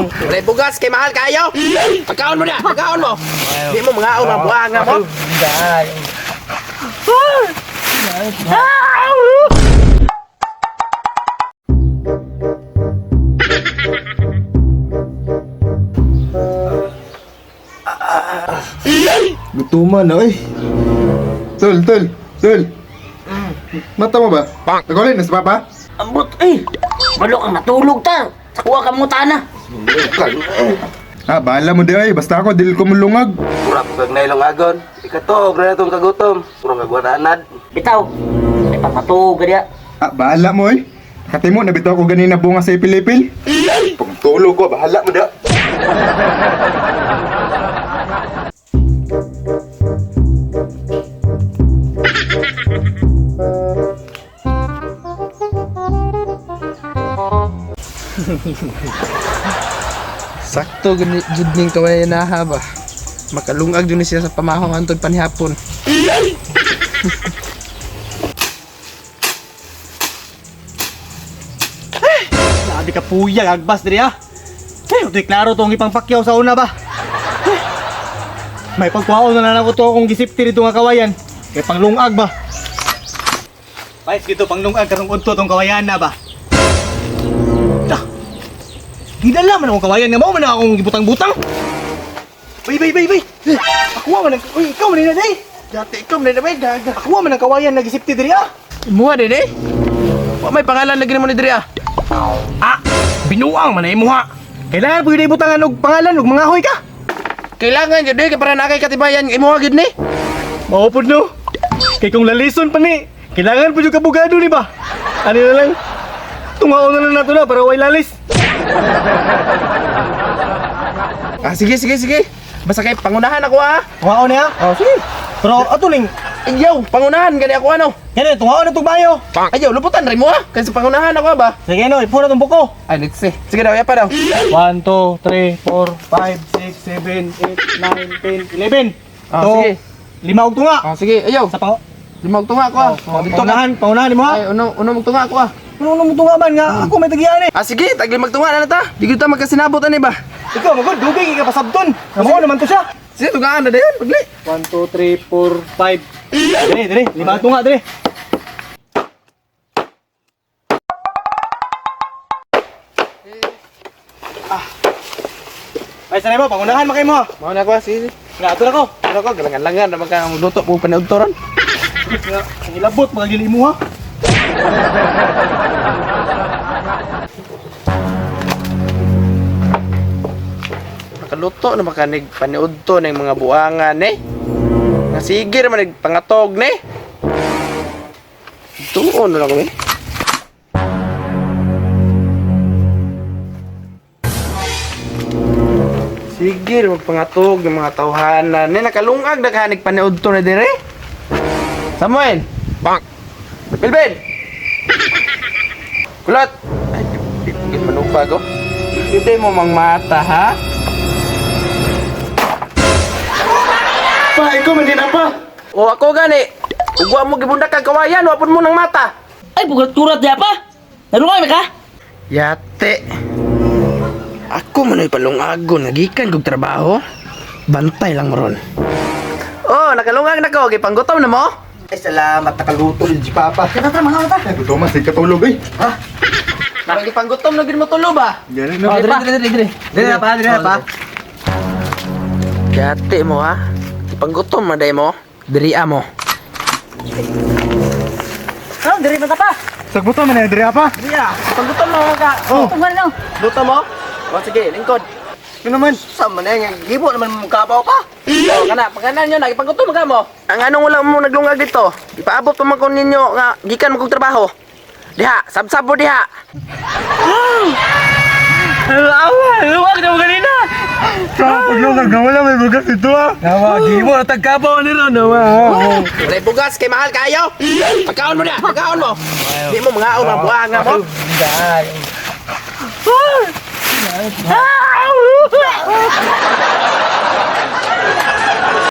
Walay bugas kay mahal kayo. Pagkaon mo na, pagkaon mo. Di mo mga mga buanga mo. Gutuman na, oy. Tol, tol, tol. Mata mo ba? Nagulin na sa papa? Ambot eh. Balo kang natulog ta. Sakuha ka mo na. Ah, bahala mo di ay. Basta ako, dili ko mulungag. Mura po kag nailong agon. Ikato, og na itong kagutom. Mura kag anad. Bitaw. Ay pagmatuog ka diya. Ah, bahala mo oy. Nakatimo, nabitaw ko ganina bunga sa ipilipil. Pagtulog ko, bahala mo da. Sakto gani jud ning kaway na ha ba. Makalungag jud ni siya sa pamahong antod panihapon. Sabi ka puyag, agbas diri ah. Eh, utoy klaro tong ipangpakyaw sa una ba. Eh, may pagkuhaon na lang ako to akong gisipti dito nga kawayan. Kay panglungag ba. Pais gito panglungag karong udto tong kawayan na ba. Ah, gidala man akong kawayan nga mao man akong gibutang-butang. Bay bay bay bay. Eh, ako man ang uy, ikaw man na day. Dati ikaw man na bay gaga. Ako man ang kawayan na gisipti diri ah. Imuha din eh. Wa may pangalan lagi nimo ni diri ah. Ah, binuang man na imuha. Kailangan pwede ibutangan og pangalan og mga hoy ka. Kailangan jud eh kay para naa kay katibayan imuha gyud ni. Mao pud no. Kay kung lalison pa ni, kailangan pud yung kabugado ni ba? Ano na lang? Tungaon na lang nato na para way lalis. Ah, sige sige sige. Basta kay pangunahan ako ah. Tungaon na. Oh, sige. Pero ato ning, Ayaw, pangunahan gani ako ano. gani tungaon na tong bayo. Ayaw, luputan rin mo ah. Kaysa pangunahan ako ah, ba. Sige no, ipo na tong buko. Ay, let's see. Sige daw, ya pa daw. 1 2 3 4 5 6 7 8 9 10 11. Ah, To, sige. Lima og tunga. Ah, sige, ayaw. Sa pang Lima og tunga ako ah. Oh, dito ka. pangunahan, pangunahan nimo ha. Ay, uno, uno magtunga ako ah. Ano mo tunga man nga ako may tagian eh. Ah, sige, tagli magtunga na na ta. Di gyud ta magkasinabot ani ba. Ikaw magod dugay ka pasabton. Mao naman to siya. Sige, tungaan na dayon, pagli. 1 2 3 4 5. Dire, dire, lima tunga dire. Ah. Ay, sanay mo, pangunahan makay mo. Mao na ako ah, sige. sige. Nga, ato na ko. Ano ko, galangan-langan naman ka luto po paniudto ron. Nga, ang ilabot, mga gili mo ha. Nakaluto na makanig paniudto ng mga buangan eh. Nga sige naman nagpangatog ni. Tuon na lang kami. Sige, magpangatog ng mga tawhanan. Ni nakalungag naghanig paniudto na dire. Samuel. Bang. Bilbil. Kulot. Ay, di di manupag oh. Hindi mo mang mata ha? Pa, ikaw man din pa. O ako gani. Ugwa mo gibundak kag kawayan, wapon mo ng mata. Ay bugat-kurat diya pa. Narungay na ka? Yate. Ako man ay palungagon, nagikan kog trabaho. Bantay lang mo ron. Oh, nakalungag na ko, gipanggutom na mo. Ay, salamat. Nakaluto ni Papa. Tara tara mga ta. Ay, gutuman, sige katulog eh. Parang gipanggutom na gid mo tulo ba? Gani no. Oh, dire dire dire dire. Dire na pa, dire na pa. Yate mo ha. Gipanggutom man day mo. Diri mo. Karon diri man ta pa. Sagbuto man na dire pa. Gipanggutom mo ka. Oh, Tungan no. Luto mo? O sige, lingkod. ano naman? Sa man eh, gibo naman mo kabaw pa. Oh, kana, pagkanan nyo, nagipanggutom ka mo. Ang anong wala mo naglungag dito? Ipaabot pa man ko ninyo nga gikan mo kog trabaho. Diha, sabsab mo diha. Luwag na mo kanina. Sa paglungag na wala may bugas dito ah. Nawa, di mo natagkabaw ni Ron. Nawa. Walay bugas kay mahal kayo. Pagkaon mo na, pagkaon mo. Di mo mga mga buanga mo. Ah!